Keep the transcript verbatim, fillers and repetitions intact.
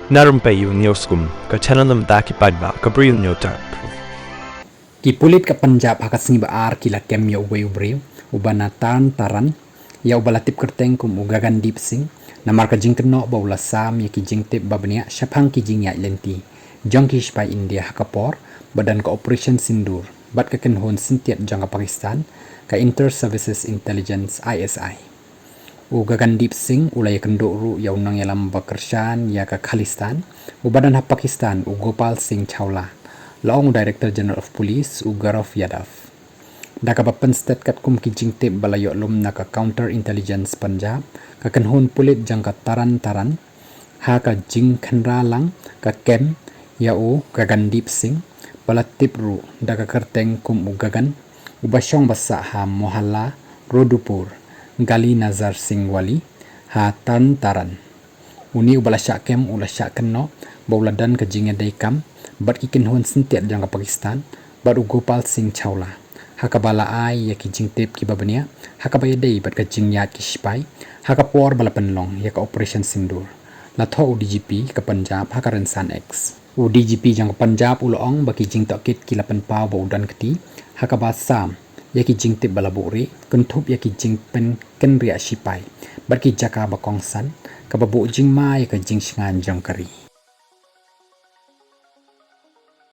Na rympei ïa u News Kum, ka channel na bynta ki paidbah ka Bri u Newtap. Ki pulit ka Punjab ha ka sngi ba ar ki la kem ïa uwei u briew uba na Tarn Taran ïa uba la tip kyrteng kum u Gagandeep Singh namar ka jingkynnoh ba u la sam ïa ki jingtip ba bniah shaphang ki jingïaid lynti jong ki shipai India ha ka por ba don ka Operation Sindoor bad ka kynhun syntiat jong ka Pakistan, ka Inter Services Intelligence, I S I. U Gagandeep Singh u la ïakynduh ruh ïa u nongïalam ba kyrshan ïa ka Khalistan uba don ha Pakistan, u Gopal Singh Chawla, la ong u Director General of Police, u Gaurav Yadav. Da kaba pynstet katkum ki jingtip ba la ïoh lum na ka Counter Intelligence Punjab, ka kynhun pulit jong ka Tarn Taran, ha ka jingkhynra lang ka kem ïa u Gagandeep Singh, ba la tip ruh da ka kyrteng kum u Gagan, uba shong ba sah ha Mohalla Rodupur, Gali Nazar Singh Wali, ha Tarn Taran. Une uba la shah kem u la shah kynnoh ba u la don ka jingïadei kam bad ki kynhun syntiat jong ka Pakistan bad u Gopal Singh Chawla, ha kaba la ai ïa ki jingtip kiba bniah ha kaba ïadei bad ka jingïaid ki shipai ha ka por ba la pynlong ïa ka Operation Sindoor, la thoh u D G P ka Punjab ha ka rynsan X. U D G P jong ka Punjab u la ong ba ki jingtohkit ki la pynpaw ba u don kti ha kaba sam ïa ki jingtip ba la buhrieh, kynthup ïa ki jingpynkynriah shipai bad ki jaka ba kongsan, kaba buh jingma ïa ka jingshngaiñ jong ka ri.